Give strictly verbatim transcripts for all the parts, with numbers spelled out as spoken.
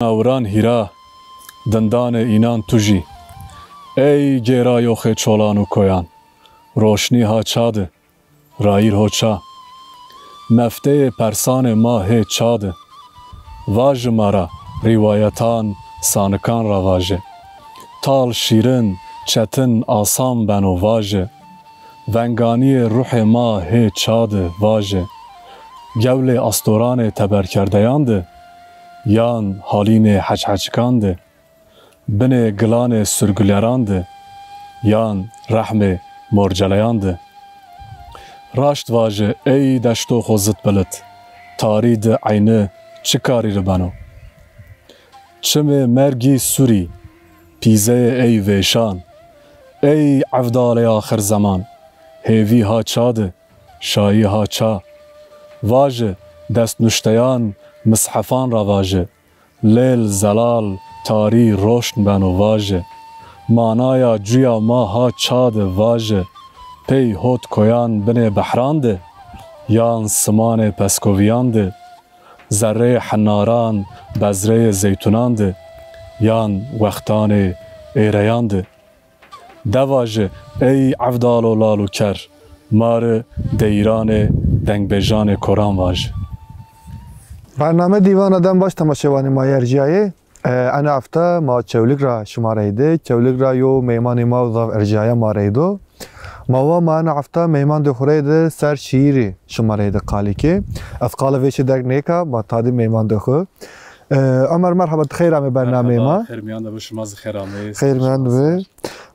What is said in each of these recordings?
Nawiran hîra, dindanê înan tu jî. Ey gêra yoxê çolan û koyan, roşnî ha ça di, rayîr ho ça. Mefteyê persanê ma hê ça di. Vaji ma ra, rîwayetan, sanikan ra vaji. Tal şîrin, çetin, asan beno vaji. Venganîyê ruhê ma hê ça di vaji. Gewlê astoranê teberkerdeyan di, yan halînê heçheçikan di, binê gilanê surguleran di, yan rehmê morceleyan di. Raşt vaji ey deşto xo zit bilit, tarî di eyni çi karî ri beno? Çimê mergî surî, pîzeyê ey vêşan, ey evdalê axir zeman, hêvî ha ça di, şayî ha ça. Vaji, destnuşteyan, mishefan ra vaji, lêl zelal, tarî roşn beno vaji. Manaya cuya ma ha ça di vaji, pey hot koyan binê behran di, yan simanê peskovîyan di, zerreyê henaran, bezreyê zeytunan di, yan wextanê êreyan di. De vaji, ey evdalo lal û ker, ma ri deyîranê dengbêjanê koran vaji. Bername Dîwana dem baş temaşevanê ma yê erjîyayê. E, ena hefte ma Çewlîg ra şima reyde. Çewlîg ra yo meymanê ma zaf erjîyaya ma reydo. Ma wa ma ena hefte meymandê xo reyde ser şîîrî şima reyde qalî ke. Ez qala vêşî derg nêka, ma tadî meymandê xo. E, Omer, merheba, ti xeyr amê bernameyê ma. Merheba, xeyr mîyan de bi, şima zî xeyr amê. Xeyr mîyan de bi.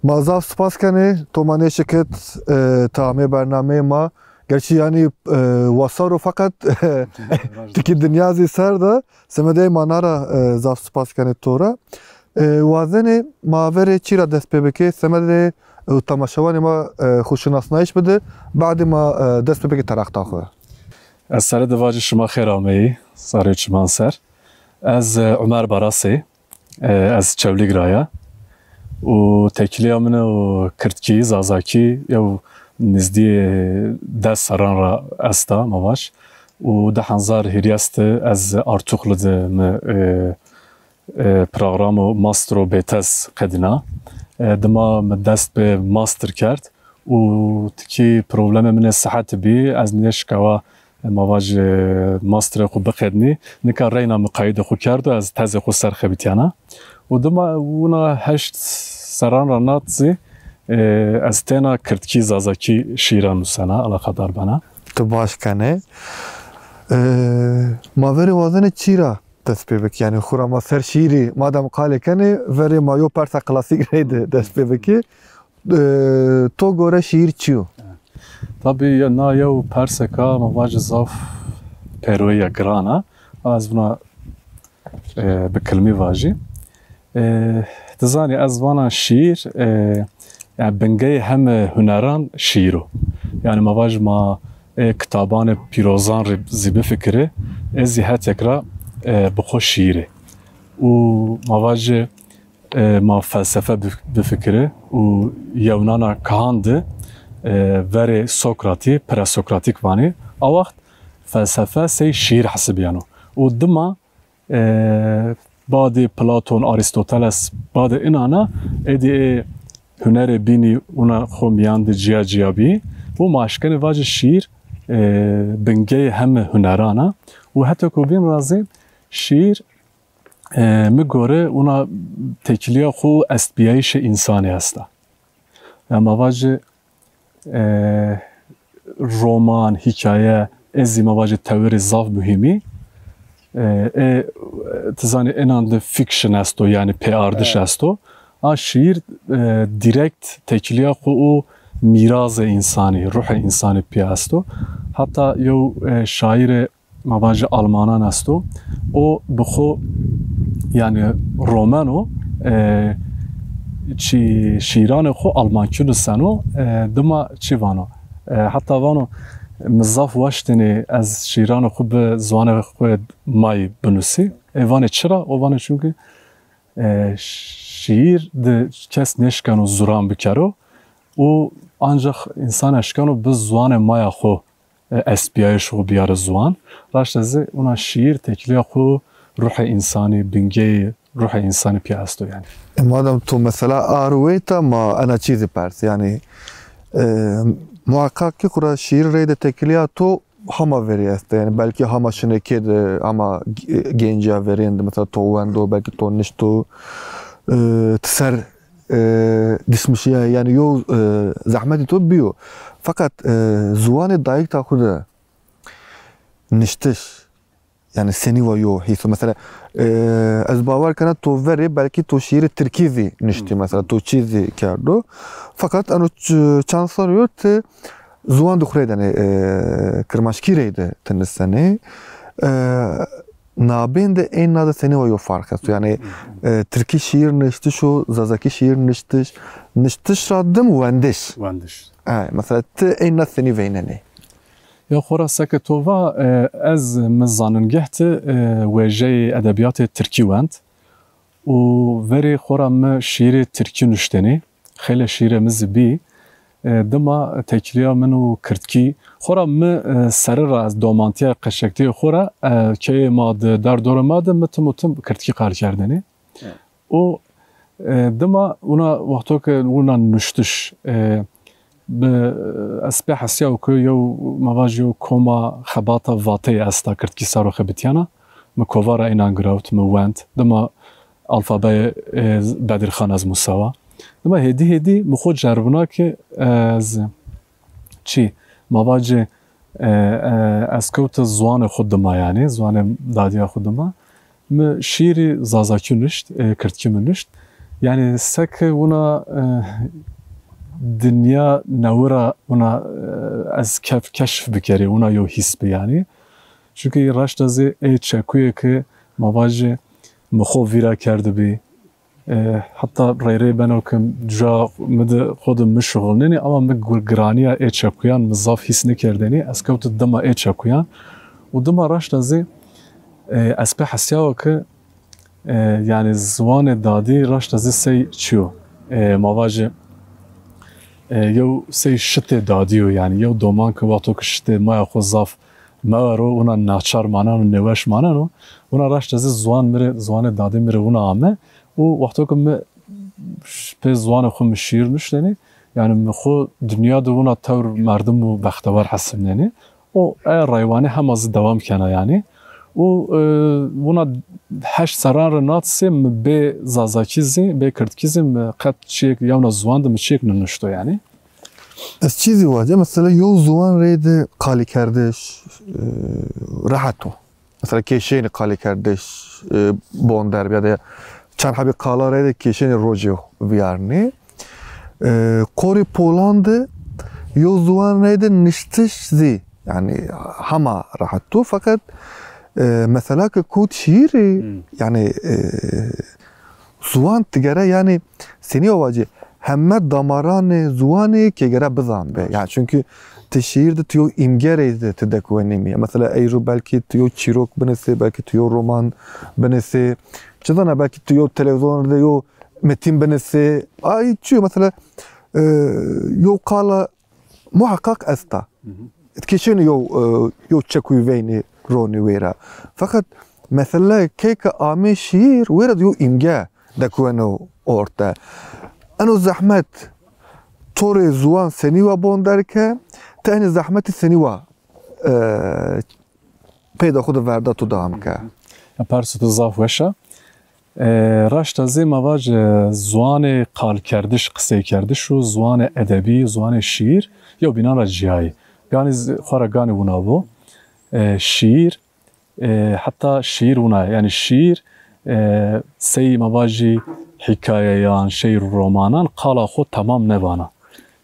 Ma zaf spas kenê, to ma nêşikit, e, ti amê bernameyê ma. Gerçî yanî, e, wasar o feqet tikî dinya zî ser de, semedê ma na ra, e, zaf spas kenê to ra. E, wazenê ma verê çî ra dest pê bikê, semedê, e, temaşevanê ma, e, xo şinasnayîş bide, badê ma, e, dest pê bikê terexta xo. Ez sere de vacî şima xêr ameyî, sarê çiman ser. Ez, e, Omer Barasê. E, ez Çewlîg ra ya. Û tekîlîya min û kirdkî, zazakî yew nizdîyê des serran ra esta, ma vaj. Û di hezar hîrês de ez Artuklu de mi, e, e, programo mastero bêtez qedîna. E, dima mi dest bi master kerd. Û tikî problemê min ê sihetî bî, ez nêşikawa, e, ma vajî, e, masterê xwu biqednî. Nika reyna mi qayîdê xwu kerdo, ez tezê xwu ser xebitîyana. Û dima wina heşt serran ra nat zî, e, ez têna kirdkî, zazakî şîîran nusena, eleqedar bena. Tu baş kenê. E, ma verê wazenê çî ra dest pê bik. Yanî xwura ma ser şîîrî madem qalê kenê, verê ma yo persa klasîk reyde dest pê bikî. E, to gore şîîr çi yo? Tabî ya, na yew perseka ma vajî zaf pêroyî ya giran a. Ez vuna, e, bi kilmî vajî. E, ti zanî ez vana şîîr, e, yanî bingeyê heme huneran şîîr o. Yanî ma vajî ma, e, kitabanê pîrozan rê zî bifikirê, ez zî hetek ra, e, bi xo şîîr ê. Û ma vajî, e, ma felsefe bi-, bifikirê û yewnana kahan de, e, verê Sokratî, presokratîk vanê. A wext felsefe sey şîîr hesibîyeno. Û dima, e, badê Platon, Arîstoteles, badê inana, êdî ê hunerê bînî wina xo mîyan de cîya cîya bî. Û ma eşkenê vajî şîîr, e, bingeyê heme huneran a. Û hetê ku vîn ra zî şîîr E, mi gore wina têkilîya xwu estbîyayîşê însanî esta. Ya ma vajî, e, roman, hîkaye, ez zî ma vajî tewirê zaf muhîmî. E, e, ti zanî, enan de fiction esto, yanî pêardiş esto. A şîîr, e, direkt têkilîya xwu û mîrazê însanî, ruhê însanî pîya esto. Heta yew, e, şaîrê ma vajî Almanan esto. O bi xo, yanî Romen o, e, çî şîîranê xo Almankî nuseno, e, dima çî vano. E, heta vano, mi zaf waştêne ez şîîranê xo bi ziwanê xo mayî binusî. E, vanê çira? O vanê çunkî, e, şîîr de kes nêşkeno zuran bikero û ancax însan eşkeno bi ziwanê maya xo e, estbîyayîş xo bîyare ziwan. Raşte zî wina şîîr têkilîya xo ruhê însanî, bingeyê ruhê însanî pîya esto yanî. E, madem to mesela a ro weyta, ma ena çî zî pers. Yanî, e, muheqeq ki xura şîîr reyde tekiliya to hama verî este. Yanî belkî hama şinekê de, hama ge-, gencîya verên de, mesela to wendo, belkî to nişto, e, ti ser, e, dişmişîya, yanî yo, e, zehmetî to bîyo. Feqet, e, ziwanê dayîkta xwu de niştiş, yanî senî wa yo hîso. Mesela, e, ez bawer kena to verê belkî to şîîrê tirkî zî niştî, mesela to çî zî kerdo. Feqet eno ç-, çend serrî yo ti ziwan di xwu reyde, e, kirmanckî reyde ti nisenê. E, nabên de ên na de senî wa yo ferq esto? Yanî, e, tirkî şîîr niştiş û zazakî şîîr niştiş, niştiş ra dim wendiş. Wendiş. E, mesela ti ên na senî veynenê? Ya xora seke to va, e, ez mi zaningeh ti, e, wêjeyê edebîyatê tirkî wend û verê xora mi şîîrê tirkî nuştenê. Xeylê şîîrê mi zî bî. E, dima tekiliya min û kirdkî. Xora mi, e, seri ra ez domantîya qeşektîyê xo ra, e, keyê ma de, derdorê ma de mi tim û tim kirdkî qal kerdenê. Û, e, dima wina wexto ke wina nuştiş, e, bi, e, ez pê hesîyawo ke yew, ma vajî yew koma xebata vateyî esta kirdkî ser o xebitîyena. Mi kovara înan girawt, mi wend. Dima alfabeyê, e, Bedirxan ez musawa. Dima hêdî hêdî mi xo ceribna ke ez çî, ma vajê, e, e, ez kewta ziwanê xwu dima, yanî ziwanê dadîya xwu dima. Mi şîîrî zazakî nuşt, e, kirdkî mi nuşt. Yanî seke wina, e, dinya newi ra wina, e, ez kef-, keşf bikerî, wina yew hîs bi yanî. Çunkî raşta zî ê çekuyê ke ma vajê mi xo vîra kerdibî, e, heta rey rey beno ke ca mi de xo de mi şuxulnenî, ama mi gur-, giranîya ê çekuyan mi zaf hîs nêkerdenî, ez kewti dima ê çekuyan. Û dima raşta zî, e, ez pê hesîyawa ke, e, yanî ziwanê dadî raşta zî sey çi yo? E, ma vajê, e, yew sey şitê dadî yo, yanî yew doman ke wexto ke şitê maya xo zaf mewero, wina naçar maneno, nêweş maneno, wina raşta zî ziwan mi rê, ziwanê dadî mi rê wina ame. Û wexto ke mi ş-, pê ziwanê xo mi şîîr nuştenî, yanî mi xo dinya de wina tewr merdim û bextewar hesibnenî. Û e reywanî hema zî dewam kena yanî. Û, e, wina heşt serran rê natisê mi bê zazakî zî, bê kirdkî zî mi qet çîyêk yewna ziwan de mi çîyêk ninuşto yanî. Ez çî zî wace, mesela yew ziwan reyde qalîkerdiş, e, rehet o. Mesela kêşenê qalîkerdiş, e, bonder ya da çend hebî qala reyde kêşenê rocê vîyarnê. E, qorê Polan de yew ziwan reyde niştiş zî, yanî hema rehet o. Feqet, e, mesela ke kot şîîrî, yanî, e, ziwan ti gere, yanî senî vacî, heme damaranê ziwanî ke gere bizanbê. Yanî çunkî ti şîîr de ti yew îmge reyde ti dekuwenîmî. Mesela eyro belkî ti yew çîrok binisê, belkî ti yew roman binisê. Çi zana belkî ti yew televîzyon de yew metîn binisê. Ay çi yo mesela, e, yew qala muheqeq esta. Ti kêşenî yew, e, yew çekuyî veynî ronî wêra. Feqet mesele key ke amê şîîr, wêra de yew îmge dekuweno orte. Eno zehmet to rê ziwan senî wa bonder ke, ti enê zehmetî senî wa, e, peyda xwu de verda to dewam ke. Ya perso to zaf weş a. E, raşta zî ma vaj, e, ziwanê qalkerdiş, qiseykerdiş û ziwanê edebî, ziwanê şîîr yewbînan ra cîya yê. Ganî zî xo ra ganî wina bo. E, şîîr, e, heta şîîr wina, yanî şîîr, e, sey ma vajî hîkayeyan, sey romanan qala xo temam nêvana.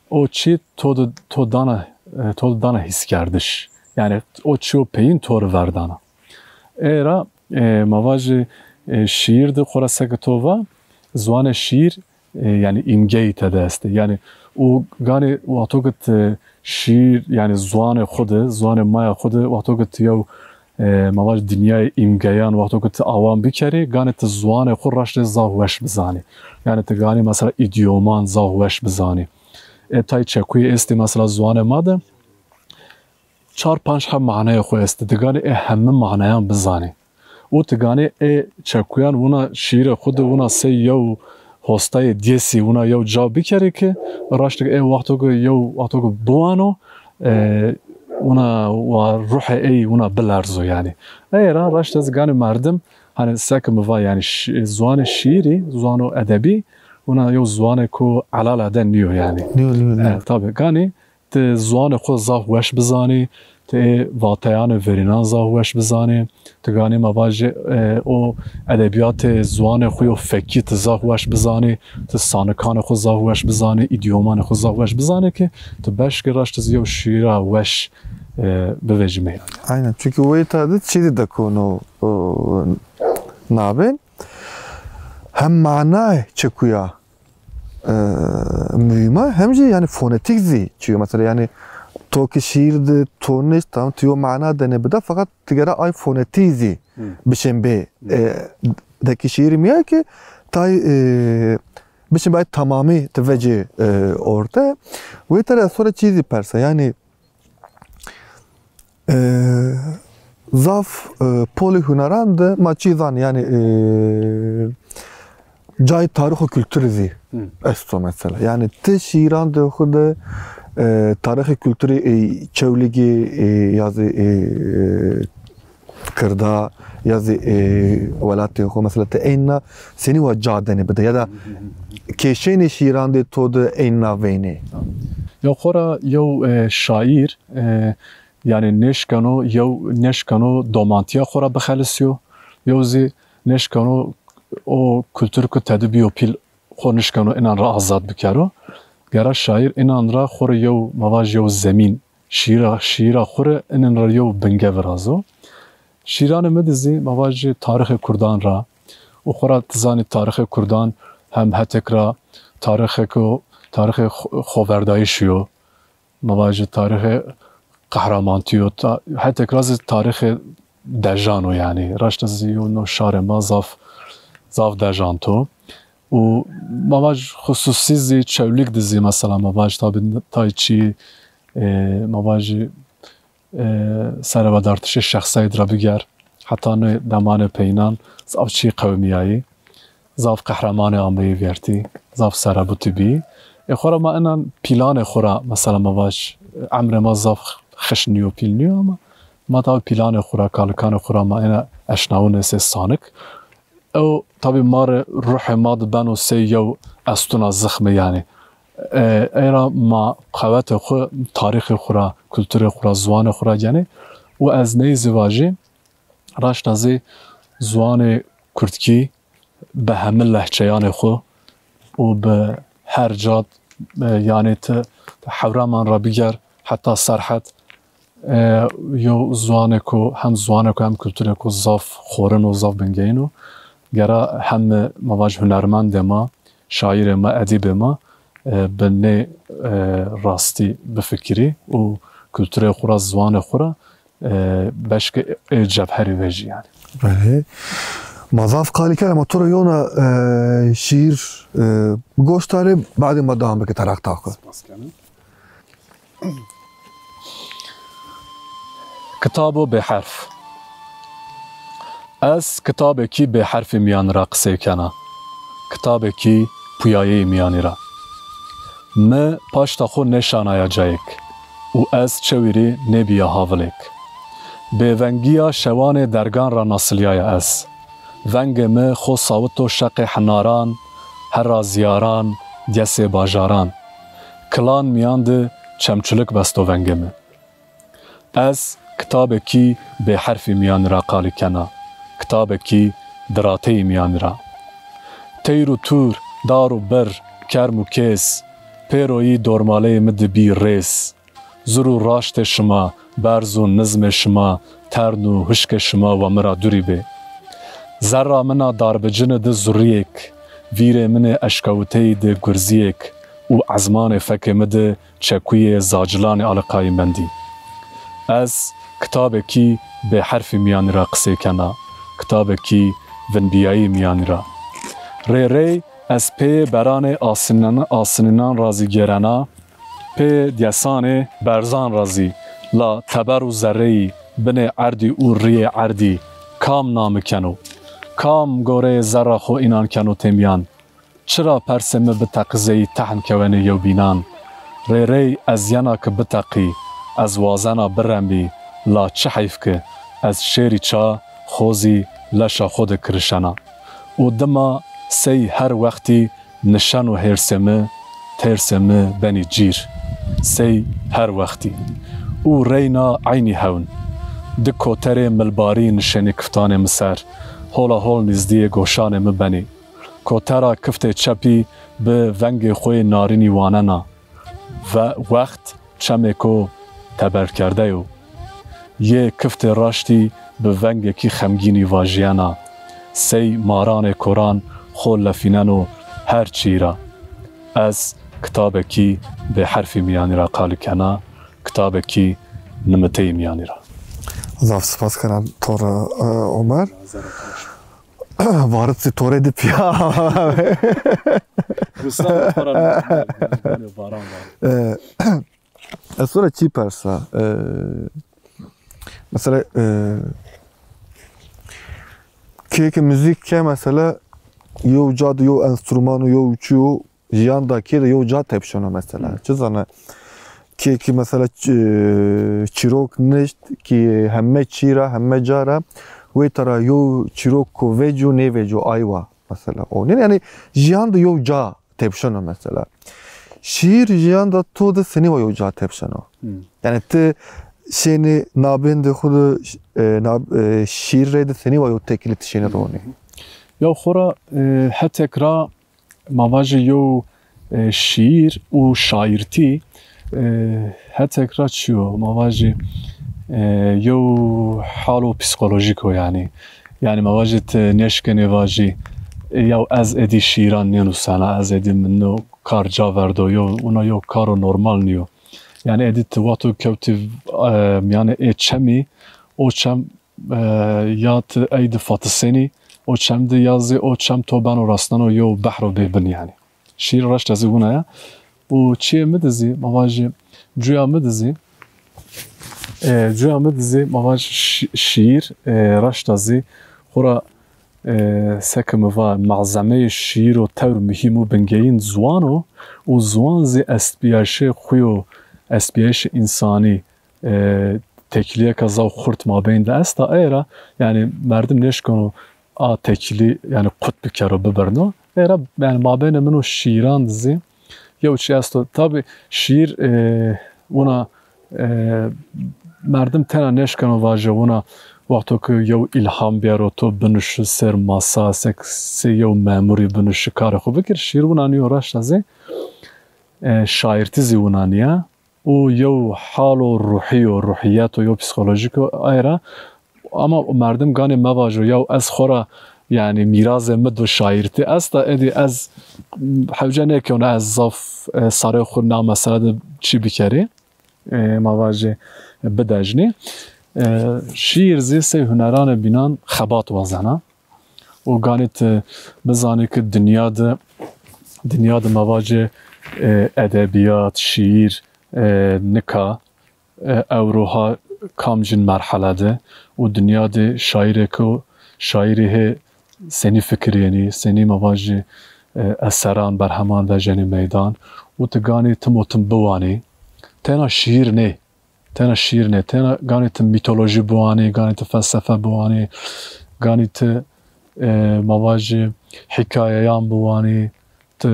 O çî to de, to dana, e, to de dana hîskerdiş. Yanî o çîyo peyîn to rê verdana. Ê ra, e, ma vajê, e, şîîr de xo ra seke to va, ziwanê şîîr, e, yanî îmgeyî tede estê. Yanî û ganê wexto ke ti şîîr, yanî ziwanê xo de, ziwanê maya xo de, wexto ke ti yew, e, ma vaj dinyayê îmgeyan wexto ke ti awan bikerî, ganê ti ziwanê xo raştê zaf weş bizanî. Yanî ti ganî mesela îdyoman zaf weş bizanî. E, tay çekuyê estê mesela ziwanê ma de, çar panc heb maneyê xo estê. Ti ganî ê heme maneyan bizanî. Û ti ganî ê çekuyan wina şîîrê xwu de wina sey yew hostayê dêsî wina yew ca bikerê ke raştik ê wexto ke yew wexto ke biwano, e, wina wa ruhê ey wina bilerzo yanî. Ey ra raşt ez ganî merdim, hanî seke mi va yanî şi-, ziwanê şîîrî, ziwano edebî, wina yew ziwanêko elal ede nîyo yanî. Nîyo, nîyo, nîyo. E, tabî, ganî ti ziwanê xwu zaf weş bizanî, ti ê vateyanê verînan zaf weş bizanî, ti ganî ma vajê, e, o edebîyatê ziwanê xwu yo fekî ti zaf weş bizanî, ti sanikanê xwu zaf weş bizanî, îdîyomanê xwu zaf weş bizanî ke ti beşkê raşt zî yew şîîra weş, e, bivejîmê. Aynen. Çunkî weyta de çî zî dekono, o, nabên. Hem manayê çekuya e, muhîm a, hem jî yanî fonetîk zî çi yo. Mesela yanî to ki şîîr de to nişt, tam tu yo mana denê bida, feqet ti gera ay fonetîk zî Hı. bişên bê, Hı. e, dekî şîîrî mi ya ki tay, e, bişên bê ay tamamî ti vecê, e, orte. Wê tere ez xo ra çî zî persa, yanî E, zaf, e, polê huneran de ma çî zan, yanî, e, cayê tarîx û kulturî zî Hı. esto mesela. Yanî ti şîîran de xwu de, e, tarîxê kulturî, e, Çewlîgî, e, ya zî, e, Kirda, ya zî, e, welatê xwu mesela ti eyna senî wa ca denê bide ya da kêşeynê şîîran de to de eyna veynê. Ya xora yew, e, şaîr, e, yanî nêşkeno yew, nêşkeno domantiya xo ra bixelisîyo, yew zî nêşkeno o kultur ku tedi bîyo pîl xo nişkeno inan ra azad bikero. Gera şaîr inan ra xo rê yew, ma vaj yew zemîn, şîîra, şîîra xo rê inin ra yew binge virazo. Şîîranê mi de zî ma vaj tarîxê kurdan ra û xo ra ti zanî tarîxê kurdan hem hetek ra tarîxêko, tarîxê xo-, xoverdayîşî yo. Ma vajî tarîxê qehramantî yo, ta-, hetek ra zî tarîxê dejan o yanî. Raşta zî yo no şarê ma zaf, zaf dejan to. Û ma vaj xusûsî zî Çewlîg de zî mesela ma vaj tabî tay çî, e, ma vajî, e, serevedartişê şexsayî de ra biger. Heta nê demanê peyînan zaf çî qewimîyayî. Zaf qehremanê ameyî vîyertî, zaf serebutî bî. Ê xo ra ma inan pîlanê xo ra, mesela ma vaj, emrê ma zaf xişn nîyo, pîl nîyo ama ma tabî pîlanê xo ra, kalikanê xo ra ma ena eşnawine sey sanik. Ew tabî ma rê ruhê ma de beno sey yew estuna zixme yanî. E, ey ra ma qewetê xo tarîxê xo ra, kulturê xo ra, ziwanê xo ra genê. Û ez ney zî vajî, raşta zî ziwanê kurdkî bi heme lehçeyanê xo û bi her cad, e, yanî ti, ti Hewraman ra biger heta Serhed, e, yew ziwanêko, hem ziwanêko hem kulturêko zaf xorin o, zaf bingeyîn o. Gera heme ma vaj hunermendê ma, şaîrê ma, edîbê ma, e, bi nê, e, rastî bifikirî û kulturê xo ra, ziwanê xo ra, e, beşke ê cevherî vejî yanî. Belê. Ma zaf qalî kerd, ma to ra yewna, e, şîîr, e, goş tarê, badê ma dewam bike teraxta xo. Spas kena. Kitabo bêherf. Ez kitabekî bêherfî mîyanî ra qisey kena. Kitabekî puyayeyî mîyanî ra. Mi paşta xo nêşanaya cayêk û ez çewî rê nêbîya havilêk. Bêvengîya şewanê dergan ra nasilîyaya ez. Vengê mi xo sawito şeqê hinaran, hera zîyaran, diyesê bajaran. Kilan mîyan de çemçulik besto vengê mi. Ez kitabekî bêherfî mîyanî ra qalî kena, kitabekî dirateyî mîyanî ra. Teyr û tûr, dar û bir, kerm û kês, pêroyî dormaleyê mi de bî rêz. Zur û raştê şima, berz û nizmê şima, tern û hişkê şima wa mi ra dûrî bê. Zerra min a darbicine de zurrîyêk, vîrê min ê eşkewiteyî de gurzîyêk û ezmanê fekê mi de çekuyê zacilanê aliqayî mendî. Ez kitabekî bêherfî mîyanî ra qisey kena, kitabekî vinbîyayî mîyanî ra. Rê rey ez pê beranê asinînan, asinînan ra zî gêrena, pê dîyesanê berzan ra zî, la teber û zerreyî binê erdî û rîyê erdî, Kam nami keno? Kam goreyê zerra xo înan keno têmîyan? Çira persê mi biteqizeyî tehn kewenê yewbînan? Rêrey ez yena ki biteqî, ez wazena biremî, la çi heyf ki ez şêrî ça xo zî leşa xo de kirişena. Û dima sey her wextî nişeno hêrsê mi, têrsê mi benî cîr. Sey her wextî. Û reyna eynî hewn. Di koterê milbarî nişenî kiftanê mi ser. Hola hol nîzdîyê goşanê mi benî. Kotera kiftê çepî bi vengê xo yê narînî wanena. Ve wext çemêko teberkerde yo. Yê kiftê raştî bi vengekî xemgînî vajîyena. Sey maranê koran xo lefîneno her çî ra. Ez kitabekî bêherfî mîyanî ra qalî kena, kitabekî nimiteyî mîyanî ra. Zaf spas kena to ra, e, Omer. Varit zî to rê di pîya. Gustan para. E, ez to ra çî persa. E, mesela, e, kê ke muzîk ke mesela yew ca de yew enstrûman û yew çî yo, jîyan da kê de yew ca tepşeno mesela. Hı. Çi zana, kê ki mesela ç-, çîrok nişt ki heme çî ra, heme ca ra, wê tera yew çîrok ko vecîyo, nêvecîyo, ay wa mesela. O nê, yanî jîyan de yew ca tepşeno mesela. Şîîr jîyan da to de senî wa yew ca tepşeno? Hı. Yanî ti şênî nabên de xwu de, e, nab-, e, şîîr rê de senî wa yew tekîlî ti şênî ronî? Ya xora, e, hetek ra ma vajî yew, e, şîîr û şaîrtî, e, hetek ra çi yo? Ma vajî, e, yew halo psîkolojîk o yanî. Yanî ma vajî ti nêşkenê vajî, e, yaw ez êdî şîîran nênusena, ez êdî min no kar ca verdo, yew, wina yew karo normal nîyo. Yanî êdî ti wexto kewtî, e, mîyanê ê çemî, o çem e, ya ti ey di fatisenî, o çem di ya zî o çem to beno rastneno yew behro bêbin yanî. Şîîr raşta zî wina ya. Û çiyê mi di zî, ma vajî, cuya mi di zî, e, cuya mi di zî, ma vajî şi-, şîîr, e, raşta zî xora, e, seke mi va, malzemeyê şîîro tewr muhîm û bingeyîn ziwan o û ziwan zî estbîyayîşê xwu yo, estbîyayîşê însanî, e, tekîlîyeka zaf xurt mabeyn de esta. Ey ra, yanî, merdim nêşkeno a tekîlî, yanî, qut bikero, bibirno. Ey ra, yanî, mabeynê min û şîîran de zî yew çî esto. Tabî şîîr, e, wina, e, merdim tena nêşkeno vajo wina wexto ke yew îlham biyaro to binuşi ser masa, sek, sey yew memurî binuşi karê xwu bikir. Şîîr wina nîyo raşta zî, e, şaîrtî zî wina nîya. Û yew halo ruhî yo, ruhîyet o, yew psîkolojîk o, ay ra. Ama merdim ganê mevajo, yaw ez xo ra, yanî mîrazê mi do şaîrtî esta, êdî ez hewce nêkewna ez zaf, e, sarê xwu na mesele de çî bikerî, e, ma vajê bidejnî. E, şîîr zî sey huneranê bînan xebat wazena. Û ganî ti bizanî ki dinya de, dinya de ma vajê, e, edebîyat, şîîr, e, nika, e, ewro ha kamcîn merhele de û dinya de şaîrêko, şaîrî hê senî fikirîyenî, senî ma vajî, e, eseran, berheman vejenî meydan û ti ganî tim û tim biwanî. Tena şîîr nê. Tena şîîr nê, tena ganî ti mîtolojî biwanî, ganî ti felsefe biwanî, ganî ti, e, ma vajî hîkayeyan biwanî, ti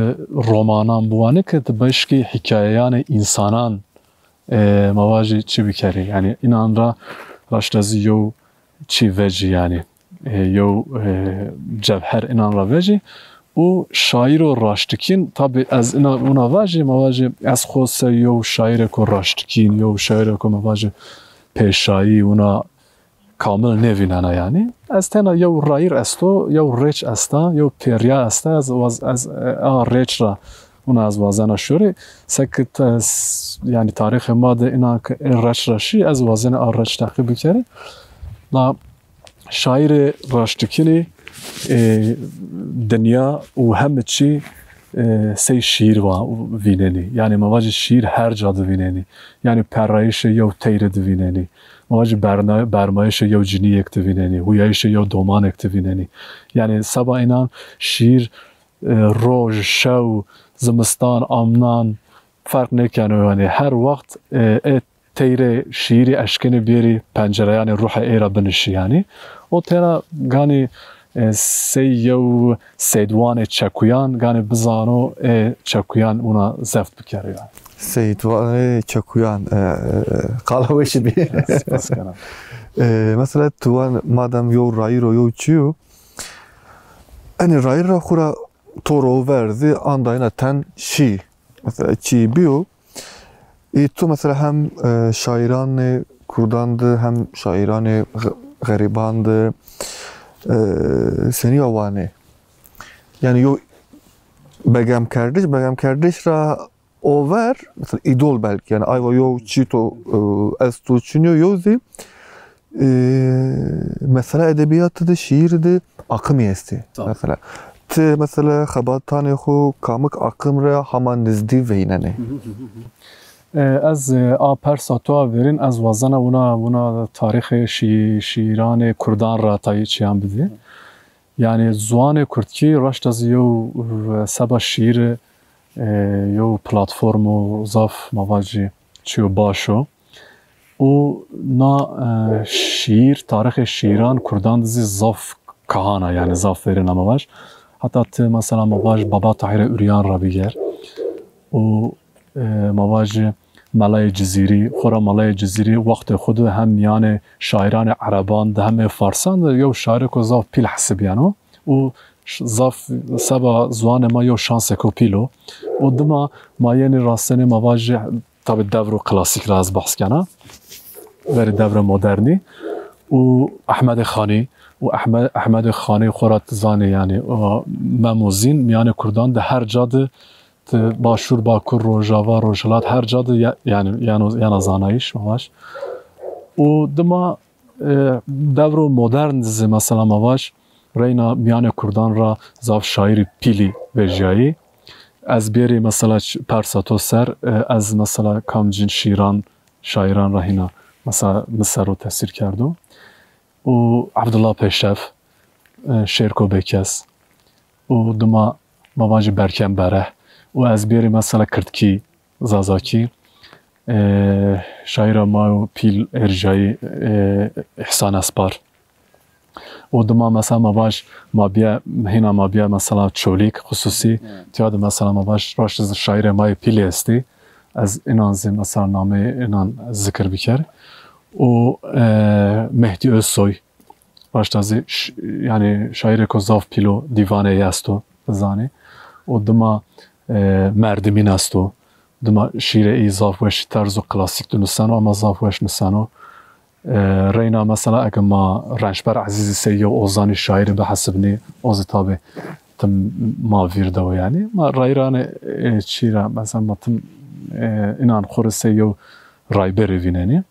romanan biwanî ke ti beşkî hîkayeyanê însanan, e, ma vajî çi bikerî. Yanî înan ra raşta zî yew çî vecî yanî. E, yew, e, cewher înan ra vecî. Û şaîro raştikîn, tabî ez îna, wina vajî, ma vajî, ez xo se yew şaîrêko raştikîn, yew şaîrêko ma vajî pêşayî, wina kamil nêvînena yanî. Ez tena yew rayîr esto, yew rêç esta, yew pêrîya esta, ez waz-, ez, e, a rêç ra wina ez wazena şorî. Seke te s-, yanî tarîxê ma de înan ke ê rêç ra şî, ez wazena a rêç teqîb bikerî. Na şaîrê raştikînî, e, dinya û heme çî, e, sey şîîr va-, vînenî. Yanî ma vajî şîîr her ca de vînenî. Yanî perrayîşê yew teyre de vînenî. Ma vajî berna-, bermayişê yew cinîyêk ti vînenî, huyayişê yew domanêk ti vînenî. Yanî seba înan şîîr, e, roj, şew, zimistan, amnan ferq nêkeno yanî. Her wext, e, ê teyrê şîîrî eşkenî bêrî pencereyanê ruhê ey ra binişî yanî. O têna ganî, e, sey yew seydwanê çekuyan, ganî bizano ê çekuyan wina zeft bikerî yanî. Seydwanê çekuyan, e, e, qala weşî bî. Spas kena. E, mesela tu wan madem yew rayîr o, yew çî yo, enê rayîr ra xwu ra to ro ver zî andayîna ten şî. Mesela çî bîyo. Ê to mesela hem, e, şaîranê kurdan de hem şaîranê xe-, xerîban de, e, senî ya wanê? Yanî yo begemkerdiş, begemkerdiş ra o ver, mesela îdol belkî, yanî aywa yo çî to, e, esto çinyo yo zî, e, mesela edebîyatî de, şîîrî de akimî estî. Tabii. Mesela ti mesela xebatanê xwu kamik akim ra hema nizdî veynenê? E, ez, e, a persa to a verîn, ez wazena wina, wina tarîxê şî-, şîîranê kurdan ra tayê çîyan bidî. Yanî ziwanê kurdkî raşta zî yew, e, seba şîîrî, e, yew platformo zaf ma vajî çîyo baş o. Û na, e, şîîr, tarîxê şîîran kurdan de zî zaf kahan a, yanî zaf verên a ma vaj. Heta ti mesela ma vaj Baba Tahîrê Uryan ra biger. Û, e, ma vajî Melayê Cizîrî, xora Melayê Cizîrî wextê xwu de hem mîyanê şaîranê ereban de hem ê farsan de yew şaîrêko zaf pîl hesibîyeno. Û ş-, zaf seba ziwanê ma yew şansêko pîl o. Û dima ma yenî rastenê ma vajî, tabî dewro klasîk ra ez behs kena. Verê dewrê modernî. Û Ehmedê Xanî, û Ehme-, Ehmedê Xanî xora ti zanê yanî, o Mem û Zîn mîyanê kurdan de her ca de ti Başûr, Bakur, Rojava, Rojhilat her ca de ye-, yanî yeno, yena zanayîş ma vaj. Û dima, e, dewro modern de zî mesela ma vaj reyna mîyanê kurdan ra zaf şaîrî pîlî vejîyayî. Ez bêrî mesela ç-, persa to ser, e, ez mesela kamcîn şîran, şaîran ra hîna mesela mi ser o tesîr kerdo. Û Evdullah Pêşev, e, Şêrko Bêkes û dima ma vajî Berkem Bereh û ez bêrî mesela kirdkî, zazakî, e, şaîra ma yo pîl erjayî, e, Îhsan Espar. Û dima mesela ma vaj ma bîye, hîna ma bîye mesela Çolîg xusûsî, tîya de mesela ma vaj raşt zî şaîrê ma yê pîlî estî. Ez înan zî mesela nameyê înan zikir biker. Û, e, Mehdî Özsoy, raşta zî ş-, yanî şaîrêko zaf pîl o, dîvanê yê esto, ti zanî. Û dima, e, Merdimîn esto. Dima şîrê ey zaf weş, terzo klasîk de nuseno ama zaf weş nuseno. E, reyna mesela ege ma Rençber Ezîzî sey yew ozanî şaîrî bihesibnî, o zî tabî tim ma vîr de o yanî. Ma rayîranê, e, çî ra mesela ma tim, e, înan xwu rê sey yew rayberî vînenî.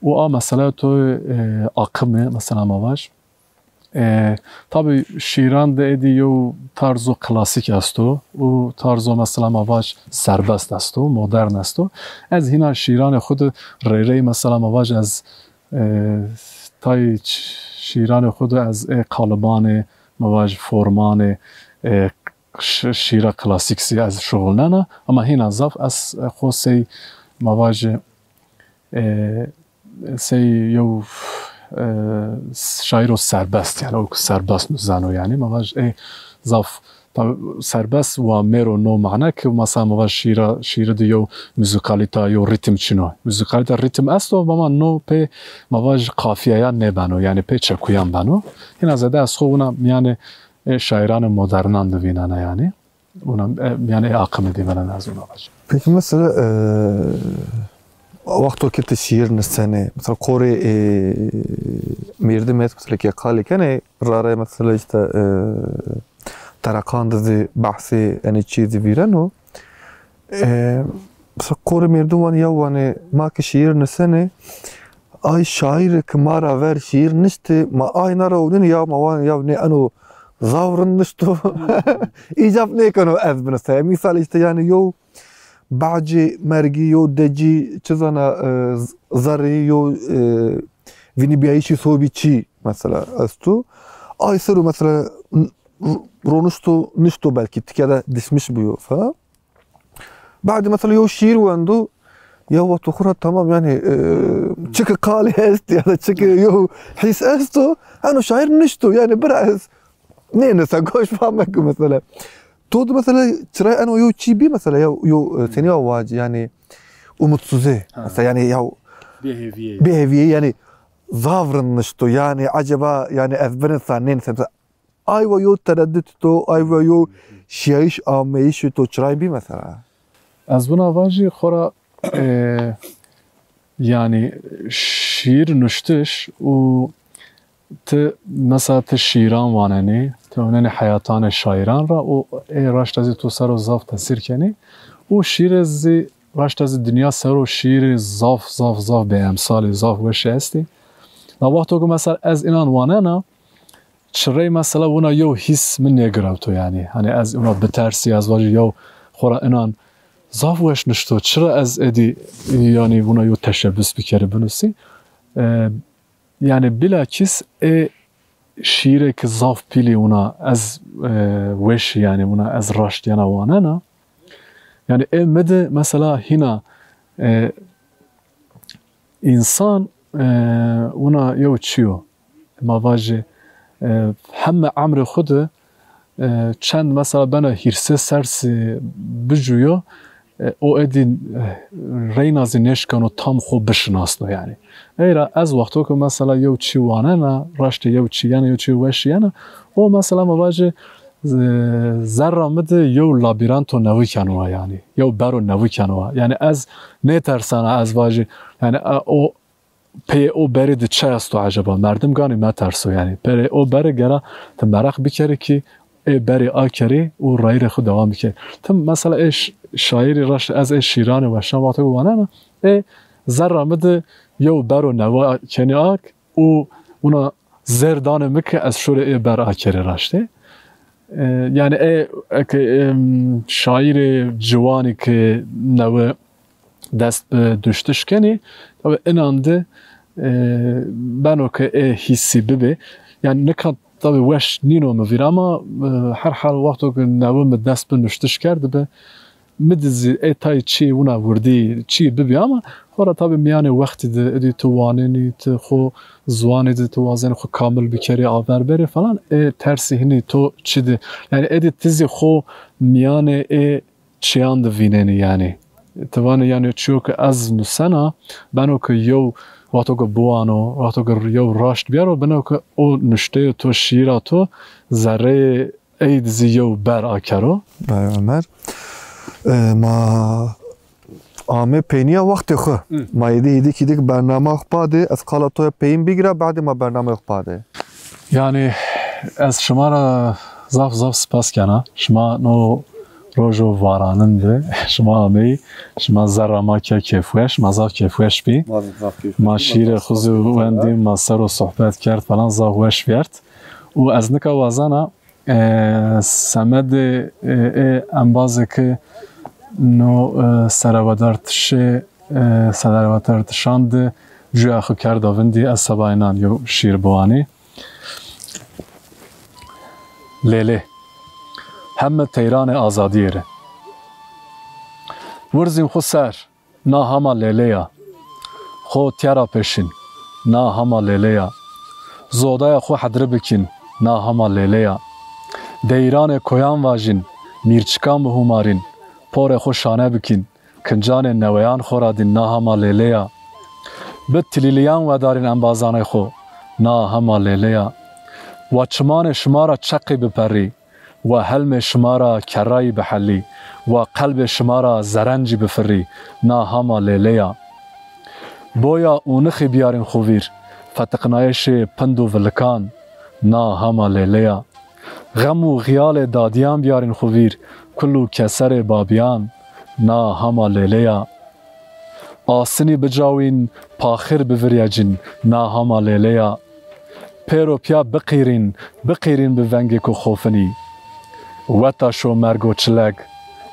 Û a mesela to, e, akimi, mesela ma vaj. E, tabî şîran de êdî yew tarzo klasîk esto û tarzo mesela ma vaj serbest esto, modern esto. Ez hîna şîranê xwu de rey rey mesela ma vaj ez, e, tay ç-, şîranê xwu de ez ê qalibanê, ma vaj formanê, e, ş-, şîra klasîk zî ez şuxulnena. Ama hîna zaf ez, e, xwu sey ma vajî, e, sey yew, e, şaîro serbest, yanî o ku serbest nuzeno yanî. Ma vaj ê zaf, tabî serbest wa mêro no mane ki mesela ma vaj şîra, şîri de yew muzîkalîta, yew rîtim çin o. Muzîkalîta, rîtim esto ama no pê ma vaj qafîyeyan nêbeno, yanî pê çekuyan beno. Hîna zêde ez xwu wina mîyanê, e, şaîranê modernan de vînena yanî. Wina, e, yanî ê aqimî de vînena ez wina vajî. Peki mesela, e, wexto ke ti şîîr nisenê, mesela qorê, e, mêrdimêt mesela ke qalî kenê, rarê mesela îşte, e, tereqan de zî behsê enê çî zî vîreno. E, mesela qorê mêrdim wanê ya wanê ma ke şîîr nisenê, ay şaîrê ke ma ra ver şîîr niştê, ma ayna ra ûnenê ya ma wanê ya nê eno zaf rind nişto. Îcab nêkeno ez binise. Mîsal îşte yanî yew Bahcê mergî yo, decî, çi zana, e, z-, zerrî yo, e, vînîbîyayîşî sobî çî mesela esto. Ay ser o mesela n-, r-, ronişto, nişto belkî, tike de dişmiş bîyo falan. Badî mesela yo şîîr wendo, ya wexto xo ra tamam yanî, e, çiki qalî est ya da çiki yo hîs esto, heno şaîr nişto yanî bira ez nênisa goş fame ki mesela. To di mesela çiray eno yo çî bî mesela ya yo, e, senî ya wacî yanî umutsuzê. Ha. Mesela yanî ya bêhêvîyê. Bêhêvîyê yanî zaf rind nişto yanî acaba yanî ez binisa nênisa mesela ay wa yo tereddut to, ay wa yo şiyayîş ameyîş to çiray bî mesela? Ez wina vajî xora, e, yanî şîîr nuştiş û ti mesela ti şîîran wanenî, ti ewnenî heyatanê şaîran ra û ê raşta zî to ser o zaf tesîr kenî û şîîrê zî raşta zî dinya ser o şîîrê zaf, zaf, zaf bêemsalî, zaf weşî estî. Na wexto ku mesela ez înan wanena, çirey mesela wina yew hîs mi nêgirewto yanî. Hanî ez wina bitersî, ez vajî yew xora înan zaf weş nuşto. Çira ez êdî yanî wina yew teşebbus bikerî binusî? E, yanî bilakîs ê şîîrê ki zaf pîlî wina ez, e, weşî yanî wina ez raşt yena wanena. Yanî ê mi di mesela hîna, e, însan, e, wina yew çi yo. Ma vajê, e, heme emrê xwu de, e, çend mesela bena hîrsê sersî bicuyo, e, o êdî, e, reyna zî nêşkeno tam xwu bişinasno yanî. Ey ra ez wexto ke mesela yew çî wanena, raştê yew çî yena, yew çî weş yena, o mesela ma vajê, e, zerra mi de yew labîrento newi keno wa yanî. Yew bero newi keno wa. Yanî ez nêtersena ez vajî, yanî, e, o peyê o berî de çi esto eceba? Merdim ganî meterso yanî. Peyê o berî gera ti meraq bikerî ki ê berî akerî û rayîrê xwu dewam bikerî. Tim mesela ê ş-, şaîrî raşt ez ê şîranê weşan wexto ke wanena, ê zerra mi de yew bero newe kenî ak û wina zêr danê mi ke ez şorê ê ber akerî raştê. E, yanî ê, eke, em, şaîrê ciwanî ke newe dest bi duştiş kenî, tabî înan de, e, beno ke ê hîsî bibê. Yanî nika tabî weş nîno mi vîr ama, e, her hal wexto ke newe mi dest bi nuştiş kerdibi, mi di zî ê tayê çî wina wirdî çî bibî ama xora tabî mîyanê wextî de êdî ti wanenî, ti xo ziwanê de ti wazenî xo kamil bikerî, aver berî falan, ê tersî hinî to çi di. Yanî êdî ti zî xo mîyanê ê çîyan de vînenî yanî. Ti vanê yanî çîyo ke ez nusena, beno ke yew wexto ke biwano, wexto ke yew raşt bîyaro, beno ke o nuşteyê to, şîîra to zerreyê ey di zî yew ber akero. Ay Omer. E, ma amê peynîya wextê xwu. Hı. Ma êdî hêdî kî dik bernama xwu pa de, ez qala to ya peyin bigîra, badê ma bernamaya xwu pa de. Yanî ez şima ra zaf zaf spas kena. Şima no rojo varanin de şima ameyî, şima zerra ma ke kêfweş, ma zaf kêfweş bî. Ma zî zaf kêfweş bî. Ma şîîrê xwu zî wendî, ma ser o sohbet kerd falan, zaf weş vîyert. Û ez nika wazena E, semedê, e, ê embazê ke no, e, serewedartişê, e, serewedartişan de cuya xo kerda vindî, ez seba înan yew şîîr biwanî. Lêlê. Heme teyranê azadîye rê. Wirzîn xo ser. Na hema lêlê ya. Xo tîya ra pêşîn. Na hema lêlê ya. Zodaya xo hedri bikîn. Na hema lêlê ya. Deyranê koyan vajîn, mîrçikan bihumarîn, porê xo şane bikîn, kincanê neweyan xo ra dîn, na hema lêlê ya. Bi tilîlîyan wedarîn embazanê xo, na hema lêlê ya. Wa çimanê şima ra çeqî biperrî, wa helmê şima ra kerrayî bihellî, wa qelbê şima ra zerencî bifirrî, na hema lêlê ya. Boya ûnixî biyarîn xo vîr, fetiqnayişê pind û vilikan, na hema lêlê ya. Xem û xîyalê dadîyan biyarîn xo vîr, kul û keserê babîyan, na hema lêlê ya. Asinî bicawîn, paxir biviryecîn, na hema lêlê ya. Pêro pîya biqîrîn, biqîrîn bi vengêko xofinî. Weta şo mergo çileg,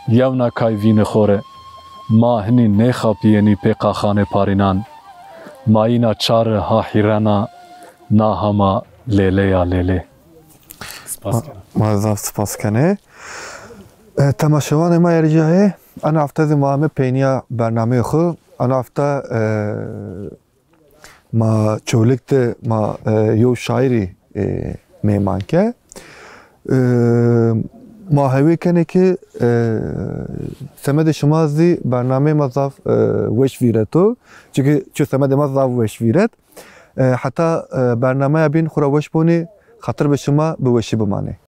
yewna kay vînê xo rê. Ma hinî nêxapîyenî pê qaxanê parînan. Mayîna çari ha hîrena na hama lêlê ya lêlê. Spas kena. Ma zaf spas kenê. E, temaşevanê ma erciyayê, ena hefte zî ma ame peynîya bernameyê xwu. Ena hefte, e, ma Çewlîg de ma, e, yew şaîrî, e, mêman ke. E, ma hewî kenê ki, e, semedê şima zî bernameyê ma zaf, e, weş vîreto. Çunke çi semedê ma zaf weş vîret. E, heta, e, bernameya bîn xwu ra weş bonê, xatir bi şima bi weşî bimanê.